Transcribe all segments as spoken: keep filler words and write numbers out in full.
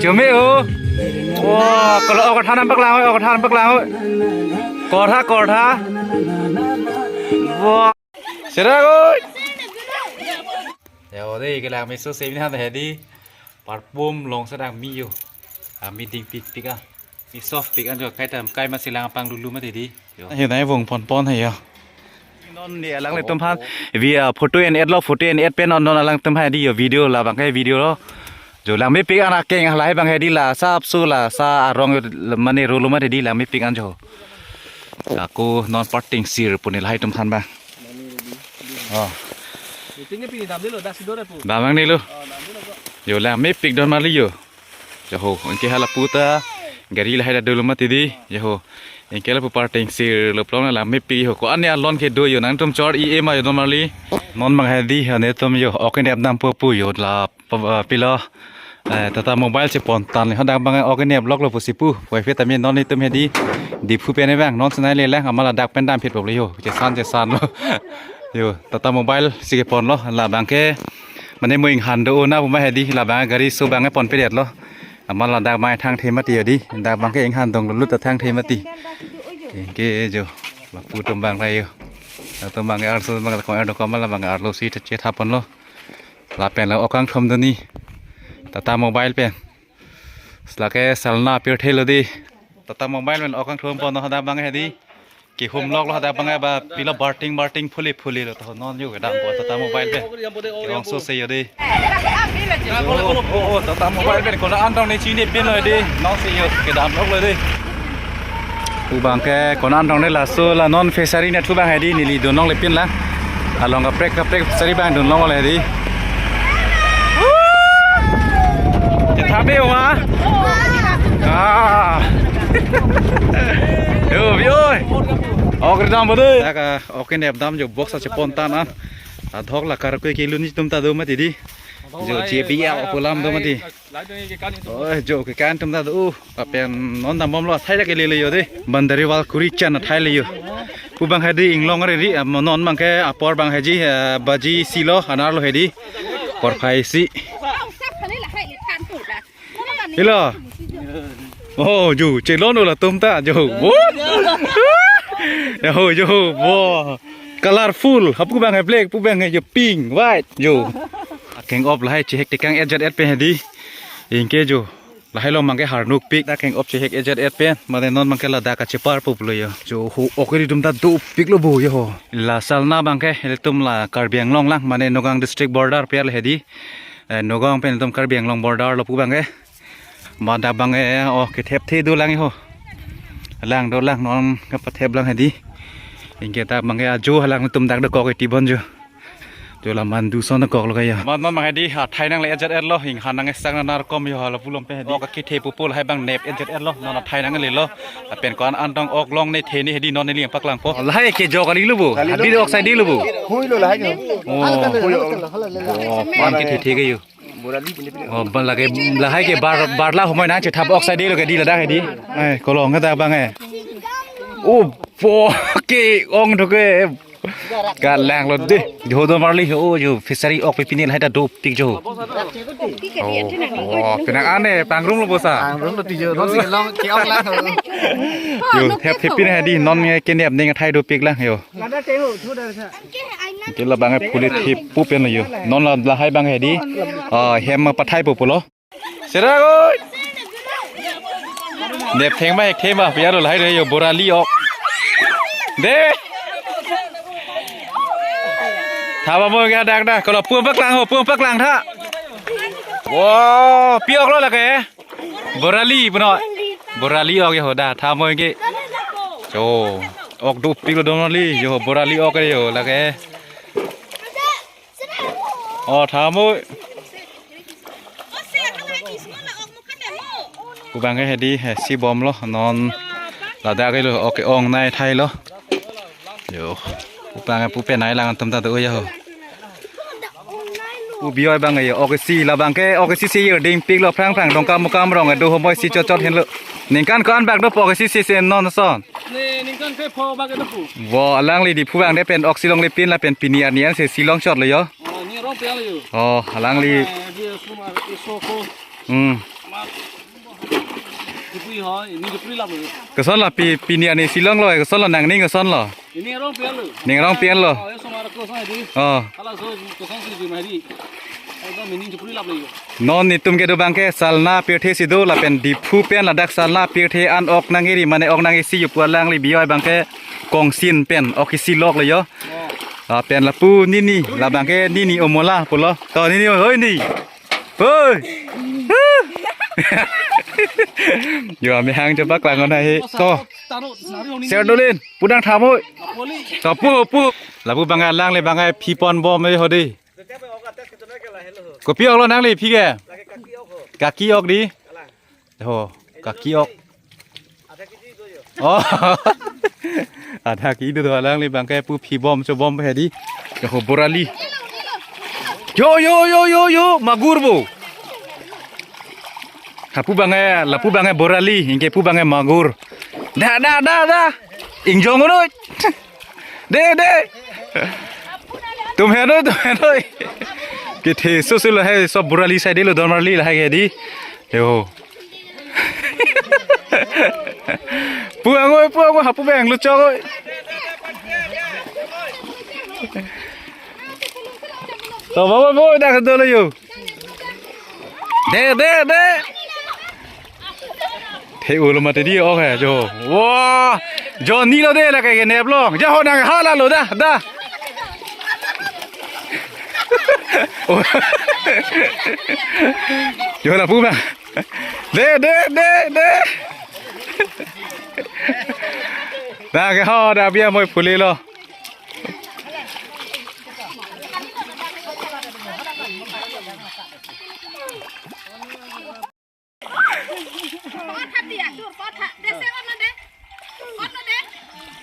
Cumi o. Wah, kalau oke thanam paklang, oke thanam paklang. Korha, korha. Wah. Serak oi. Ya, ode kelang meso semin han hedi. Parpum long sedang mi yo. Ah, mi dingpikpik ah. Mi softpik an jo, kai tam kai masi lang pang lulu mati di. Yo. Ayo nai vong ponpon hai yo. Non ni alanglitum aphan. Vi, ah, photo en-et lo, photo en-et pen non, non alangtum hai di yo video labang ke video lo. Jo lang mepik an akeng halahai bang hedi la sapso la sa arong yo mane rolo mati di lang mepik an jo. Ako non parting sir puni lahai atum aphan bang. Oh. Meeting ke pini damde lo, das sidor pu. Damang ni lo. Oh, damde lo kok. Yo lang mepik don mali yo. Yo ho, anke hala puta gari lahai da dolo mati di. Yo ho. Anke lapu parting sir lo plong lang mepik yo. Ko-an ya lon kedo yo nangtum chor i ema yo don mali. Non mang hedi ha netum yo. Oke nep dam pu pu yo la pa-, pilo. Eh, Tata Mobile si pon tan le hadak bang oke nep lok lo pusi pu. Wai phe tami non netum hedi. Diphu pen bang non senai le lang amat ladak pen dam phit pok le yo. Chesan chesan lo. Yo, Tata Mobile si kepon lo labang ke. Mane mo inghan do na puma hedi labang gari so bang pon pedet lo. Amat ladak bang thangthe mati hedi. Dak bang ke inghan dong lo lut thangthe mati. Anke jo. Lapu atum bang ra yo. Atum bang arso bang ko er do ko ma labang arlo si chetha pon lo. Lapen la okang thom doni. Tata Mobile pen. Lake salna pirthe lo di. Tata Mobile pen okang thom pon hadak bang hedi. Kehum lok lo hadak bang ba pilo barting barting phuli phuli lo to non yo kedam po Tata Mobile pen. Rong so se yo di. Oh, oh, oh, Tata Mobile pen kona an tong ne chini pin lo di. Nong se yo kedam lok lo di. Pu bang ke kona an tong ne laso la non fishery ne thu bang hedi neli dun long le pin la. Along kaprek kaprek fishery bang dun long le di. Chetha be wa. Ah. Yo, bi oi. Oke dam bo de. Dak oke nep dam jo box a chepon tan an. Adhok la kar ko ke lun tum ta do mati di. Jo J B L pu alam do mati. Oi, jo kekan atum ta do. Lapen non dam bom lo athai ta ke lele yo de. Boundary wall kuri chan athai le yo. Pu bang hedi inglong re ri, ah, non bang ke apor bang heji, eh, baji si lo, anar lo hedi. Porphai si. Hilo. Oh, jo, chelon lo latum ta, jo. Wo. Ya ho, jo, wo. Colorful. Hapu bang he black, pu bang he jo pink, white, jo. Akeng op lahai chehek tekang et jat et pen hedi. Anke jo. Lahai long bang ke harnuk pik dak keng op chehek et jat et pen. Mane non bang ke ladak kachepar pup lo yo. Jo ho oke ri dum ta dopik lo bo yo ho. La salna bang ke ilitum la Karbi Anglong lang mane Nagaon district border per le hedi. Eh, Nagaon pen ilitum Karbi Anglong border lo pu bang ke. Mada bang ke oh kethep the do lang yo ho. Lang do lang non kapathep lang hedi. Anke ta bang ke ajo halang tum dak do kok iti bon jo. Jo la mandu son kok lo kaya. Man man mang hedi athai nang le et jat et lo, inghan nang sang nang nar kom yo hala pu lom pen hedi. Ok kethe pupu lahai bang nep et jat et lo, non athai nang le lo. Lapen ko-an an tong ok long ne the ne hedi non ne liang paklang po. Lahai ke jo kali lo bo. Hadi oksai di lo bo. Hui lo lahai ke. Oh. Hui lo. Oh, man kethe the ke yo. Borali pini pini. Oh, ban lake lahai ke bar bar la humai nang chethap oksai di lo ke di ladak hedi. Ai, kolong ke ta bang eh. Oh, po ke ong tho ke. Kalang lo de. Jo do marli ho jo fishery ok pe pini lahai ta dopik jo. Oh, oh, penang ane pangrum lo bosa. Pangrum lo tijo. Non si long ke ok lang. Jo, hep hep pini hedi non nge kenep ning athai dopik lang yo. Ke labang ke phuli thip pu pen lo yo. Non la lahai bang hedi. Ah, hem ma pathai po pulo. Serak oi. Nep theng ma ek theng ma pia lo lahai re yo borali ok. De. Tha ba mo ke dak dak kalau pu paklang ho pu paklang tha. Wo, pi ok lo lake. Borali puno. Borali ok yo da tha mo ke. Jo. Ok dopik lo don li yo borali ok yo lake. Oh, tha mo. Pu bang ke hedi he si bom lo non ladak ke lo ok ong nai thai lo. Yo. Pu bang ke pu pen nai lang tum ta do ya ho. Pu bi oi bang ke yo ok si labang ke ok si si yo dingpik lo phrang phrang dongkam mukam rong do homoi si chot chot hen lo. Ningkan ko-an bak do po ok si si si non son. Ne ningkan ke pho bak do pu. Wo alangli di pu bang de pen ok si longle pin lapen pini arni an si si long chot lo yo. Oh, ni rong pe yo. Oh, alangli. Eh, dia semua iso ko. Hmm. Jupri ho, ini jupri lap lo. Koson lo pi, pini arni si longlo, koson lo nangning koson lo? Ini arong pian lo. Ning arong pian lo. Oh, ya, semar ko sana di. Oh. Kalau so, koson si di mari. Ada mini jupri lap lo. Non netum kedo abangke Salna pirthe si do lapen Diphu pen ladak Salna pirthe an ok nang-iri mane ok nang-isi pu alangli biyo abangke kongsin pen ok isi lok lo yo. Oh. Ah, pen lapu nini, labangke nini omola pulo. To nini, oi ni. Oi. Yo, amehang coba klangon hai. To. Serdolin, pudang thamoi. To pu, pu. Lapu abangke alangli abangke phi ponbom hedi. Kopi ok lo nangli phi ke? Kaki ok di. Ho, kaki ok. Oh. Ada ki itu alangli abangke pu phi bom so bom hedi. Yo ho borali. Yo, yo, yo, yo, yo, magur bo. Hapu abangke, lapu abangke borali, ingke pu abangke magur. Da, da, da, da. Ingjong noi. De, de. Tum heno, tum heno. Kethe susu lo hai, sob borali sai de lo, don marli lo hai ke di. Yo. Pu angoi, pu angoi, hapu abang lo chok oi. To, bo, bo, bo, dak dolo yo. De, de, de. The ulo mati di ok hai jo. Wah. Jo ni lo de la ke nep lo. Ja ho nang hala lo da, da. Oh. Yo lapu abang. De, de, de, de. Da ke ho da bia moi phule lo.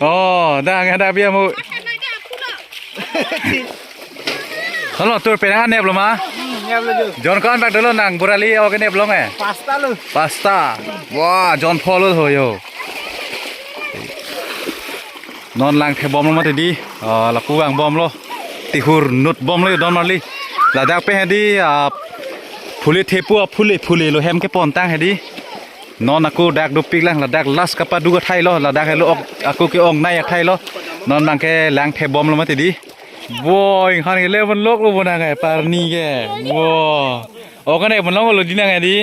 Oh, da nge da bia mo. Halo, tur penang nep lo ma? Nep lo ju. Jon kan bak dolo nang borali ok nep lo nge? Pasta lo. Pasta. Wah, jon pho lo ho yo. Non langthe bom lo mati di. Ah, lapu vang bom lo. Tihur nut bom lo don marli. Ladak pen hedi, ah, phule thepo, ah, phule, phule lo hem kepontang hedi. Non ako dak dopik lang, ladak last kapadu athai lo, ladak helo ok, ako ke-ong nai athai lo. Non abangke langthe bom lo mati di. Boy, han ke le bon lok lo bon nang ke, parni ke. Wow. Ok ne bon long lo di nang ke di.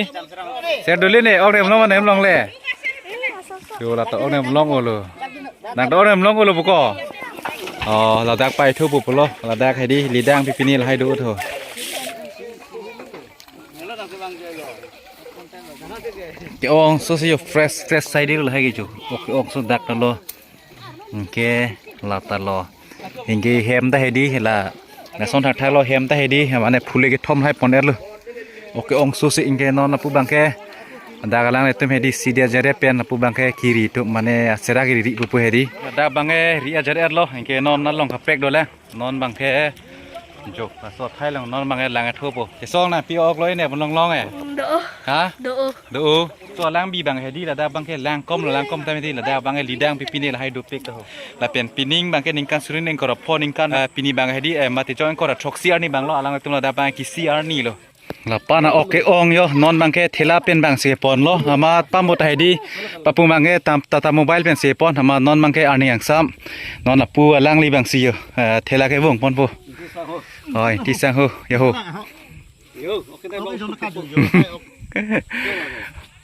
Serdolin ne, ok ne bon long ne long le. Yo la to ok ne bon long lo. Nang to ok ne bon long lo buko. Oh, ladak pai thu pu pulo, ladak hedi lidang pipini lahai do tho. Ke-ong so si yo fresh, fresh sai di lahai ke chu. Ok, ke-ong so dak ta lo. Ingke la ta lo. Ingke hem ta hedi la. Lason thakthak lo hem ta hedi. Mane phule kethom lahai pon-et lo. Ok, ke-ong so si ingke non lapu abangke. Dak alanglitum hedi si dia jare pen lapu abangke kiri tu mane asera kiri ri pupu hedi. Dak abangke ri ajare lo. Ingke non nalong kaprek dolang. Non abangke. Jo, laso athai long non abangke lang athupo. Kesong nangpi ok lo ne bon long long e. Do. Ha? Do. Do. To lang bi abang hedi ladak abangke langkom lo langkom tame di ladak abangke lidang pipini lahai dopik to. Lapen pining abangke ningkan suri ingkoi ra pho ningkan, eh, pini abang hedi, eh, mati jong ingkoi ra throksi arni abang lo alangtum ladak abangke isi arni lo. Lapu na ok ke-ong yo non abangke thela pen abang si pon lo. Amat pamut hedi papu abangke tam Tata Mobile pen si pon amat non abangke arni angsam. Non apu alangli abang si yo, eh, thela kevung ponpo. Oi, tisang ho, ya ho.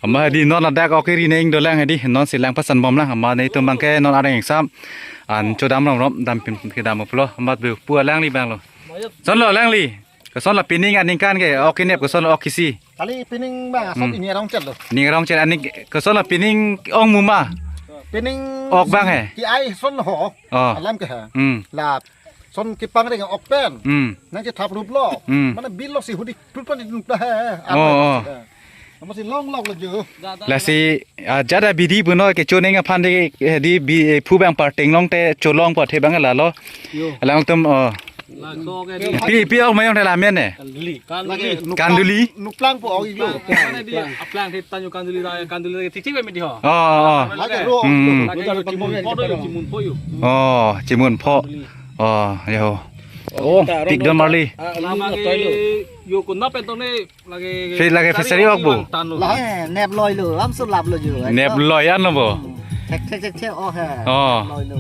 Amat hedi non ladak ok ri neng dolang hedi non si lang pasan bom lang amat netum abangke non areng angsam an chodam rom rom dam pin kedam pulo amat bu pu alangli abang lo. Son lo alangli. Koson lo pining aningkan ke ok kenep koson lo ok kisi. Kali pining abang asok Hmm. ini arong chet lo. Ning arong chet aning koson lo pining ong muma. Pining Ok abang he. Ki ai son ho. Oh. Alam ke ha. Hmm. La son kipang ring ok pen. Hmm. Nang ke thap rup lo. Hmm. Mane bil lo si hudi tut pan di nup la he. Oh, oh. Ama si long lok lo ju. Lasi, ah, jada bidi puno kecho neng aphan di, eh, di bi, eh, phu abang parting long te cholong po the abang la lo. Yo. Alangtum, oh. Lang so ke di. Pi, pi ok mayong thela men ne. Kanduli. Kanduli. Nuplang po ok iglo. Aplang, aplang the tanyo kanduli ra, kanduli ra, chichi be midi ho. Oh, oh, oh. Lagi ro. Hmm. Lagi ro chimun po yo, chimun po yo. Oh, chimun po. Kanduli. Oh, yo. Oh, pik don marli. Ah, labang ke yo kunap entong ne lagi. Fe lagi fishery ok bu. Lah, eh, nep loi lo, lam sur lap lo ju. Nep loi an lo bu. Thek thek thek thek, oh he. Oh. Loi lo.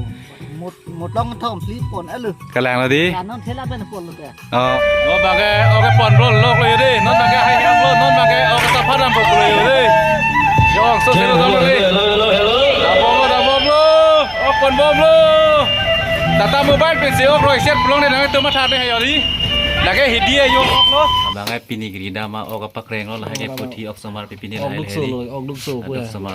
Mut mut long thom pli pon elu. Kalang lo di. Kanon thela pen pon lo ke. Oh. Non bang ke, oke pon blo lok lo di. Non bang ke hai ham lo, non bang ke, oke ta pharam po lo di. Yo, so selo lo di. Hello, hello, hello, hello. Dabo lo, dabo lo. Ok pon bom lo. Tata mobile pen si ok roi set pulang de nang tu matha de hayo di. Lake hidi ayo ok lo. Abang ai pini giri dama ok apak reng lo, lahai ke puthi ok somar pi pini lahai dukso lahai lo, di. Ok dukso. Ok pu ya. Dukso ma.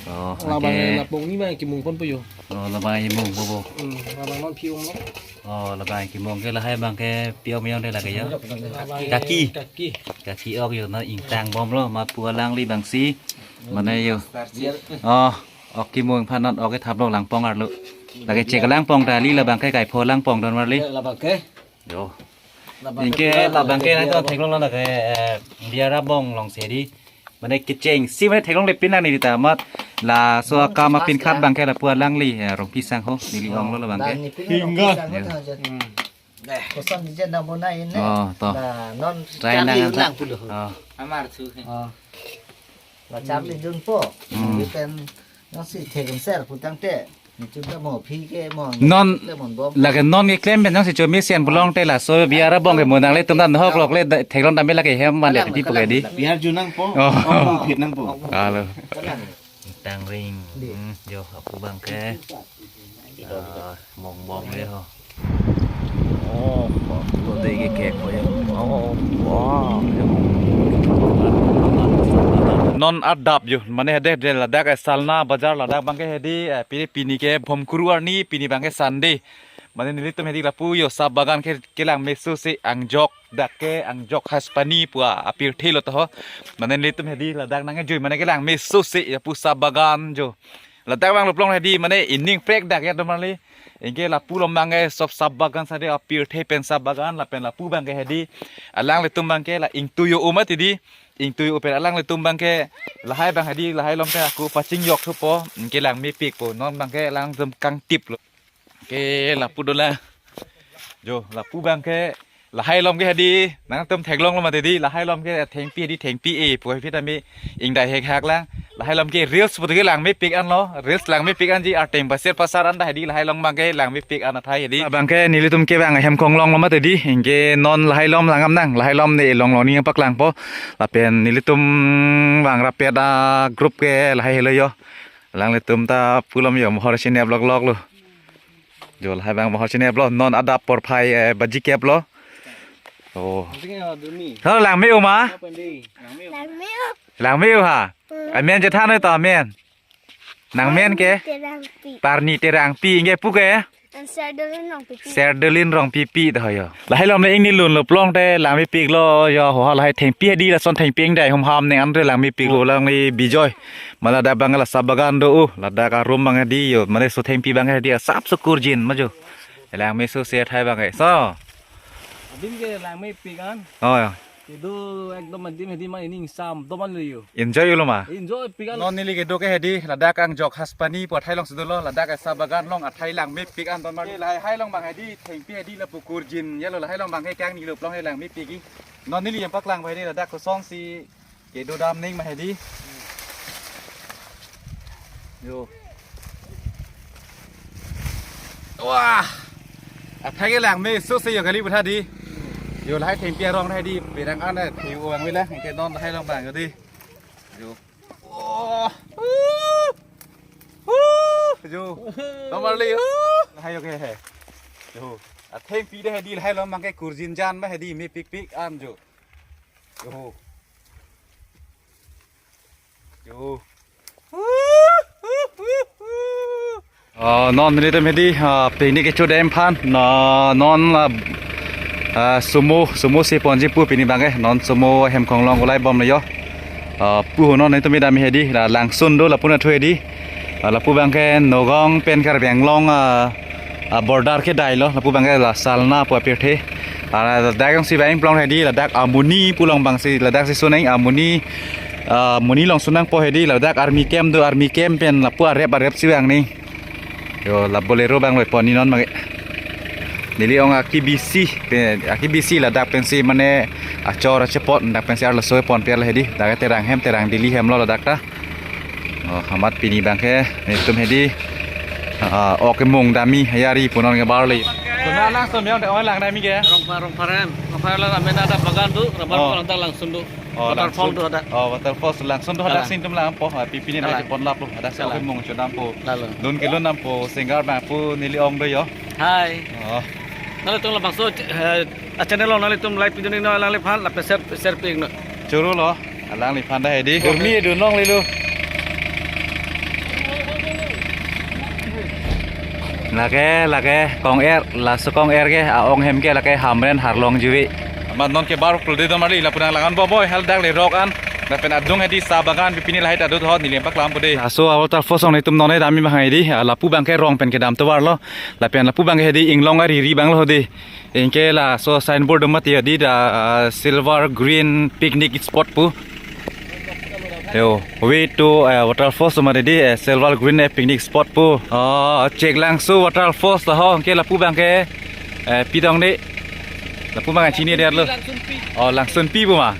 Oh, labang oke. Lapong ni bang kimung pon pu yo. Oh, labang imung bobo. Hmm, labang non pi um lo. Oh, labang kimung ke lahai bang ke pi um yong de lake ya. Labang kaki. Kaki. Kaki ok yo na ingtang bom lo, ma pu alangli bang si. Mana yo. Oh. Ok kimung phan non ok ke thap lo langpong arlo. Lake chek langpong ta li labang ke kai pho langpong don marli. Labang ke. Yo. Labang ke. Inke labang ke nang to theklong lo lake, eh, Biar Abong along si di. Mane kecheng si mane theklong le pin nang ni ta mat. Laso akam apin khat bang ke lapu alangli, eh, Rongpi Sangho neli ong lo labang ke. Hingga. Koson di jen na bona ini. Oh, to. Nah, non try nang ta. Oh. Amar thu. Oh. La Charlie Jun po. Hmm. Ni pen non si thek ser putang te. Ni chun ta mo phi ke mo. Non le mon bom. Lake non ke klem pen non si chomi sian pulang te laso Biar Abong ke mo nanglitum ta hok lok le theklong dam lake hem man le pi pu ke di. Biar Jun nang po. Oh. Oh, phit nang po. Alo. Tang ring. Di. Hmm, yo, aku bang ke. Ah, mong bom le ho. Oh, lo de ke kek ko ya. Oh, wow. Non adap yo, mane hede de ladak, eh, Salna Bazar ladak bang ke hedi, eh, pini, pini ke Bhomkuru arni, pini bang ke Sunday. Mane nelitum hedi lapu yo sap bagan ke kelang meso si angjok dak ke angjok Haspani pu apirthe lo to ho. Mane nelitum hedi ladak nang jui mane kelang meso si ya pu sap bagan jo. Ladak bang lo pulang hedi mane ining prek dak ya teman li. Inke lapu lom bang ke sop sap bagan sade apirthe pen sap bagan lapen lapu bang ke hedi. Alanglitum bang ke la ingtuyo uma ti di. Ingtuyo pen alanglitum bang ke lahai bang hedi lahai lom ke aku paching yok thupo. Inke lang mepik po non bang ke alangtum kangtip lo. Ke lapu dola. Jo, lapu bang ke lahai lom ke hedi, nangtum theklong lo mati di, lahai lom ke thengpi hedi thengpi e, pu phi tame ingdai hek hak lang. Lahai lom ke reels pu ke lang mepik an lo, reels lang mepik an ji arteng pasir pasar an ta hedi lahai lom bang ke lang mepik an athai hedi. Bang ke nelitum ke bang hem konglong lo mati di, inke non lahai lom langam nang, lahai lom ne long lo ni paklang po. Lapen nelitum bang rapet a group ke lahai helo yo. Alanglitum ta pu lom yo mohor sini vlog vlog lo. Jo lahai bang mohor sini vlog non adap porphai, eh, baji kep lo. Oh. Halo lang me uma? Lang me u. Lang me u ha? Hmm. Amen je than to amen. Nang men ke? Terangpi. Parni Terangpi inge pu ke? An Serdolin Rongpipi. Serdolin Rongpipi dah yo. Lahai lom le ingni lun lo pulang te lang mepik lo yo ho lahai thengpi hedi lason thengpi ingdai hum ham neng an te lang mepik lo lang le Bijoy. Mala da bang la sap bagan do u, ladak arum bang di yo, mane so thengpi bang di asap so kurjin maju. Lang meso si athai bang so. Adim ke lang mepik an. Oh ya. Kedo ekdom adim hedi ma ining sam doman le yo. Enjoy lo ma. Enjoy pik an. Non neli kedo ke hedi ladak angjok Haspani pu athai long si dolo, ladak sap bagan long athai lang mepik an doman. Lahai hai long bang hedi thengpi hedi lapu kurjin ya lo lahai long bang ke kang ni lo pulang he lang mepik i. Non neli yang paklang bang hedi ladak koson si kedo dam ning ma hedi. Yo. Wah. Athai ke lang meso si yo kali butha di. Yo lahai thengpi arong hedi perang an the u bang vela ke non lahai long bang yo di. Yo. Oh. Yo. Nomor li. Lahai yo ke he. Yo. Athengpi de hedi lahai long bang ke kurjin jan ma hedi mepik pik an jo. Yo. Yo. Oh, non nelitum hedi, ah, picnic kecho dem phan. Na, non, ah, ah, sumo, sumo si ponji pu pini bang ke. Non sumo hem konglong ulai bom le yo. Ah, pu ho non nelitum hedi dam hedi, la langsun do lapu na thu hedi. Ah, lapu bang ke Nagaon pen Karbi Anglong, ah, ah, border kedai lo, lapu bang ke la Salna pu apirthe. Ah, ladak jongsi bang pulang hedi, ladak Amuni pu long bang si, ladak si sunang Amuni, ah, Amuni long sunang po hedi, ladak army camp do, army camp pen lapu arep arep si bang ni. Yo, la Bolero bang lo pon ni non bang ke. Neli ong aki bisi, pe, aki bisi ladak pensi mane achor achepot, dak pensi arloso pon per hedi. Dak Terang hem, Terang Delhi hem lo ladak ta. Oh, amat pini abangke, netum hedi, ah, ok kemung dam-i, hayari punon ke barley. Kona langsung yang ong lang dam-i ke? Rongphar, Rongphar hem. Rongphar la amena ada bagan do, rongphar Oh. Lang ta langsung do. Oh, waterfall langsung. Do ada. Oh, waterfall langsung do ada. Kalang. Sin tum lang po, ah, pipini Kalang. Lagi pon lap lo, ada si Kalang. Ok kemung chodam po. Lalu. Dun kilo nam po, senggar bang po, neli ong do yo. Hai. Oh. Nanglitum labangso, eh, a channel lo nanglitum like video ning no alangliphan lapen share share ping no. Choro lo, alangliphan ta hedi. Gurmi dun longle lo. Lake, lake, kong-er, laso kong-er ke, a-ong hem ke, lake Hamren Harlong Juve. Amat non ke bar pul de don marli, lapu nanglang-an bo boi, hal dak le rok an. Lapen adung hedi sa bagan, pipini lahai ta do thot, neli paklang po de. Laso a waterfall song netum non dam-i abang hedi, ah, lapu abangke rong pen kedam tovar lo. Lapen lapu abangke hedi inglong ariri abang lo hedi. Anke laso signboard mati hedi da, ah, silver green picnic spot pu. Yo, way to, eh, waterfalls mati hedi, eh, silver green, eh, picnic spot pu. Oh, Cheklangso waterfalls ta ho, anke lapu abangke, eh, pi dong de. Lapu abang chini der lo. Langsunpi. Oh, Langsunpi pu ma.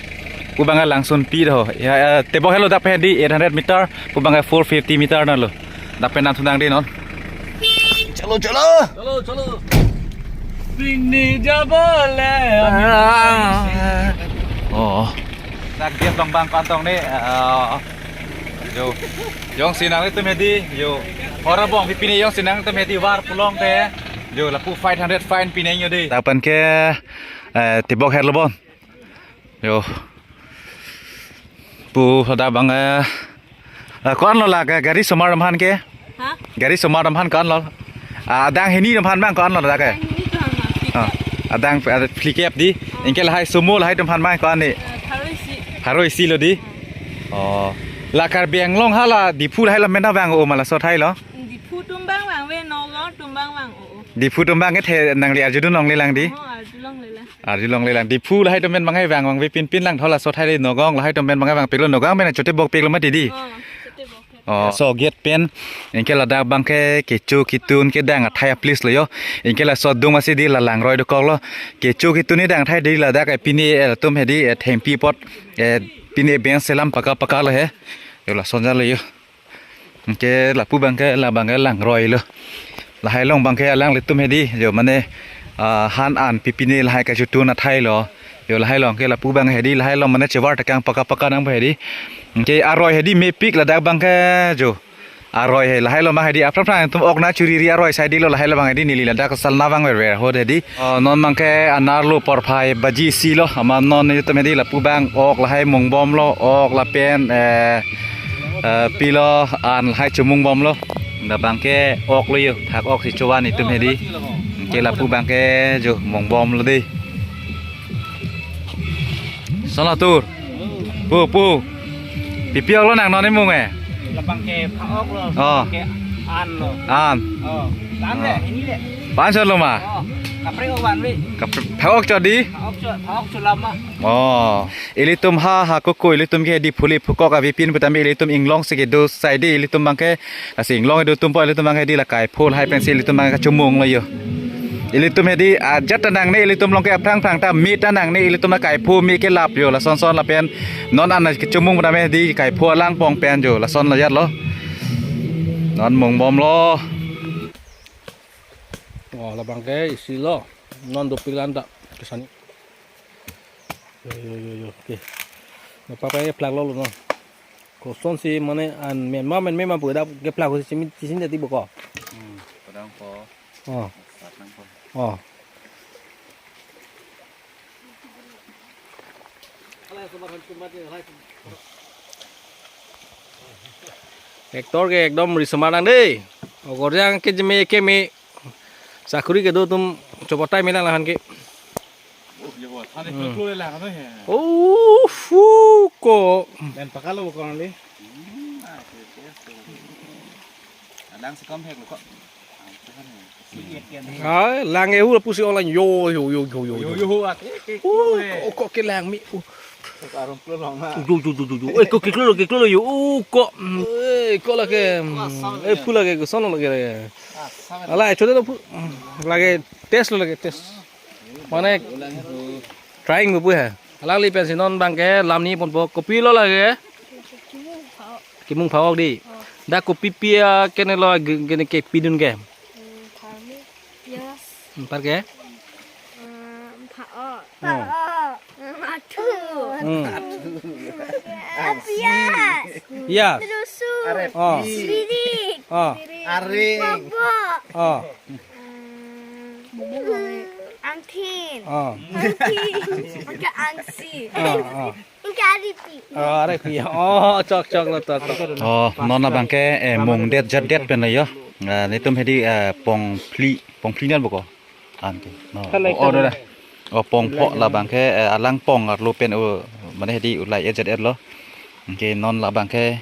Pu abangke Langsunpi do. Ya, eh, tebok helo dak pen hedi eight hundred meter, pu abangke four fifty meter na lo. Dak pen nangthu nang de non. Chalo, chalo. Chalo, chalo. Picnic jabole. Ah. Oh. Dak dia bang bang kantong ni. Ah. Yo. Jongsi nanglitum hedi. Yo. Ora bong pipini jongsi nanglitum hedi var pulote. Yo lapu five hundred fine pine yo de. Dak pen ke, eh, tebok helo bon. Yo. Pu hoda bang, eh, eh, ko-an lo la ga-, gari osomar atum aphan ke? Ha? Gari osomar atum aphan ko-an lo? Ah, adang hini atum aphan bang ko-an lo la ke? Adang hini atum aphan, ah, pickup. Adang, ah, pickup di. Ah. Anke lahai sumo lahai atum aphan bang ko-an ni? Eh, pharo isi. Pharo isi lo di. Oh. La Karbi Anglong hala Diphu lahai lo mena vang-o ma laso athai lo? Diphu atum bang vangve, Nagaon atum bang vang-o. Diphu atum bang ke the nangli arjudun longle lang di? Oh, arju longle lang. Arju longle lang. Diphu lahai atum pen bang hai vang vangve pinpin lang thola so athai le Nagaon lahai atum pen bang hai vangpiklo Nagaon pen chotebok piklo mati di. Oh, chotebok pik. Oh, so gate pen anke ladak abangke kecho ketun kedang athai a-place lo yo. Anke laso adung asi di la langroi dokok lo. Kecho ketun kedang athai di ladak, eh, pine, eh, atum hedi, eh, thengpi apot, eh, pine bench selam paka paka lo he. Yo lason ja lo yo. Anke lapu abangke la abangke langroi lo. Lahai along abangke alanglitum hedi yo mane, ah, han an pipine lahai kachotun athai lo. Yo lahai along ke lapu abang hedi lahai along mane chevar tekang paka paka nang hedi. Anke aroi hedi mepik ladak abangke yo. Aroi he lahai along abang hedi aphrang phrang atum ok nangchoriri aroi sai di lo lahai along abang hedi neli ladak salna vang ver ver ho hedi. Oh, non abangke anerlo porphai baji isi lo, amat non netum hedi lapu abang ok lahai mungbom lo, ok lapen, eh, eh, pilo an lahai chomung bom lo. Dak abangke ok lo yo, thak ok si chovan netum hedi. Anke lapu abangke yo mungbom lo di. Sala tur. Pu, pu. Pipi ok lo nang non imung eh? Labangke phak ok lo, oh. Labangke an lo. An. Oh, an le, ini le. Pan son lo ma? Oh, kaprek ok van ve. Kaprek, phak ok chot di? Phak ok chot, phak ok chot lama. Oh. Ilitum ha, ha koko, ilitum ke Diphu le phukok avepin putame ilitum inglong si kedo sai di, ilitum abangke, lasi inglong kedo atum po, ilitum abangke hedi la kaipho lahai pensi ilitum abangke kachomung lo yo. Ilitum hedi ajat ta nangne, ilitum along ke aphrang phrang ta me ta nangne, ilitum la kaipho me kelap yo, lason son lapen non an kachomung putame hedi kaipho alang pong pen yo, lason lo jat lo. Non mungbom lo. Oh, labangke isi lo. Non dopik lan ta kesani. Yo, yo, yo, yo. Oke. Napa pa keplak lo lo non. Kosonsi mane an menma menme ma pu dak keplak kosi simi tisin jadi boko. Hmm, padang po. Oh. Padang po. Oh. Actor ke ekdom risomar nang dei. Ogorjang ke jeme keme sakuri kedo atum chopotai melang lahan ke. Oh, ya bo, thane hmm. Klo klo le lang ano he. Oh, fu ko. Dan pakalo ko le. Adang sekom hek lo ko. Ai, lang ehu pusi online yo yo yo yo yo. Yo yo ho at. Eh, eh, oh, eh. Ko ko ke lang mi. Oh. Arum pulo long na. Uju, uju, uju, uju. Eh, ko kiklo lo, kiklo lo yo. Uh, ko. Mm, eh, ko lake. Mm, eh, phu lake, koson lake lake. Ala, chode to phu. Mm, lake test lo lake test. Mane trying pu he. Alangli pensi non abangke lamni ponpo, kopi lo lake. Kimung phak-ok di. Dak kopi pi akene lo ge-, gene ke pidun ke. Hmm, pharmi. Yes. Hmm, par ke? Hmm, phak-ok. Hmm. Mathu. Hmm. Pias. Yes. Terusu. Oh. Birik. Oh. Aring. Bobo. Oh. Hmm. Angthin. Oh. Angthin. Angsi. Oh, oh. Ingkaripi. Oh, are kuya. Oh, chok, chok lo, chok, chok. Oh, non abangke, eh, mung det jat det pen lo yo. Eh, netum hedi, eh, pongphli, pongphli nan boko. Anke. No. Halai oh, halai. Dah. Oh, pongpho labangke, eh, alang pong arlo pen, oh, mane hedi ulai et jat et lo. Anke non labangke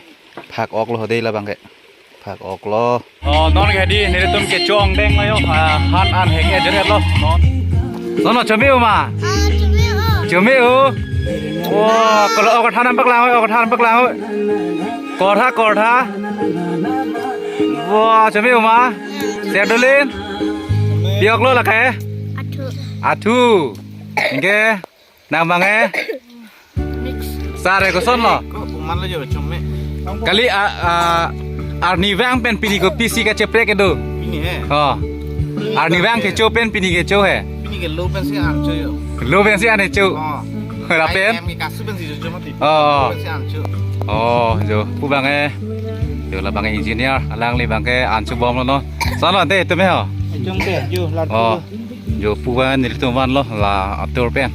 phak-ok lo hedi labangke. Phak-ok lo. Oh, non ke hedi, nelitum kecho angdeng lo yo. Ah, han an hek et jat et lo. Non. Non, non, chome-o ma? Ah, chome-o. Chome-o. Wah, kalau ok than paklang, ok than paklang. Kortha, kortha. Wah, chome-o ma? Serdolin. Pi-ok lo lake? Athu. Athu. Anke. Nang abangke? Mix. Sar e koson lo? Ko buman lo jo chome. Kali a, a, arnivang pen pini kopisi kacheprek kedo. Pini he. Oh. Arnivang kecho pen pini kecho he. Pini ke lo pensi an cho yo. Lo pensi an cho. Oh. Lapen? Ai, em ke kasu pensi cho cho mati. Oh. Lo pensi an cho. Oh, jo. Pu abangke. Jo labangke engineer, alangli abangke an chobom lo no. Salo ante itum he ho. Itum te, jo, la. Oh. Jo pu abang nelitum vanlo la atur pen.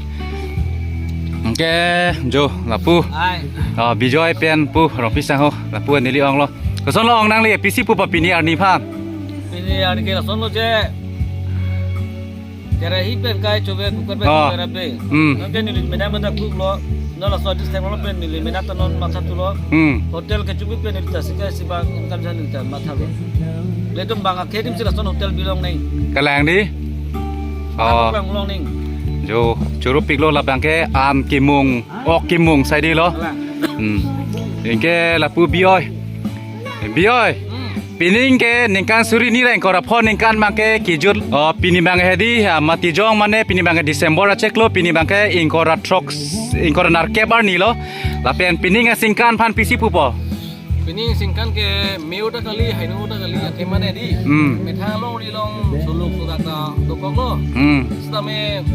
Anke jo lapu. Ai. Oh, Bijoy pen pu Rongpi sangho lapu neli ong lo. Koson lo ong nangli pisi pupo pini arni aphan. Pini arni ke lason lo je. Kerahi pen kai chove cooker pen oh. Chove rabe. Hmm. Nonke neli mena mena cook lo. Non laso adis time lo pen neli mena ta non matha tu lo. Hmm. Hotel kecho pen neli ta sikai sibang kan jan neli ta matha lo. Latum abang akedim si lason hotel bilong nai. Kalang di? Oh. Abang long nai. Jo, choro pik lo labangke an kimung, ok kimung sai di lo. Kalang. Hmm. Anke lapu Bijoy. Bijoy. Hmm. Pini ke ningkan suri ni ra ingkoi ra pho ningkan abangke kejut. Oh, pini abang hedi, ah, mati jong mane pini abangke December achek lo, pini abangke ingkoi ra throk, ingkoi ra nerkep arni lo. Lapen pini aningkan aphan pisi pupo. Pini aningkan ke me-o ta kali, haino ta kali, athe mane di. Hmm. Methang alongri along suluk sudak ta dokok lo. Hmm. Sitame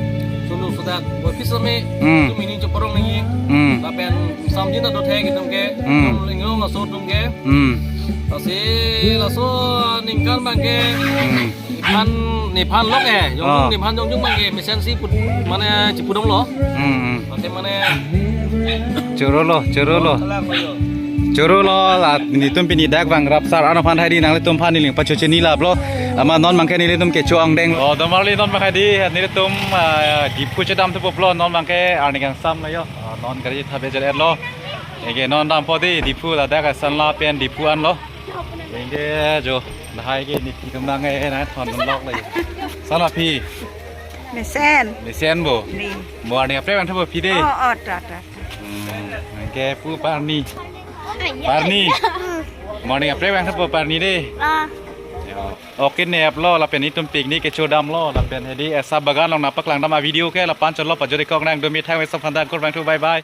suluk sudak, boi pis tame, hmm. Itum pini cheparong nangji. Hmm. Lapen samjin ta dothe itum ke, hmm. Itum inglong aso atum ke. Hmm. Lasi laso aningkan abangke. Hmm. Nephan, nephan lok eh. Jong, oh. Nephan jongjong abangke mesen si put, mane chipudong lo. Hmm, hmm. Mate mane choro lo, choro lo. Kalang lo yo. Choro lo la netum pini dak abang rap sar ano aphan hai di nanglitum aphan neli pachechini lap lo. Amat non abangke nelitum kecho angdeng. Oh, domarli non abangke di nelitum, ah, Diphu chedam thupo lo non abangke arni kangsam lo yo. Ah, non gari thabe jal lo. Anke non dampo di Diphu ladak asan lapen Diphu an lo. Anke jo, lahai ke ni pi kemang eh, na thon lok lagi. Sala phi? Mesen. Mesen bo? Ni. Morning kaprek vangthupo phi de? Oh, oh, ta, ta, ta. Hmm, anke pu parni. Parni. Morning kaprek vangthupo parni de? Ah. Yo. Oke ne upload lapen itum picnic kecho dam lo, lapen hedi esa bagan along nangpaklang dam a video ke, lapen cholo pajori kok nang dumi thang ve sop phanda kur vangthu, bye bye.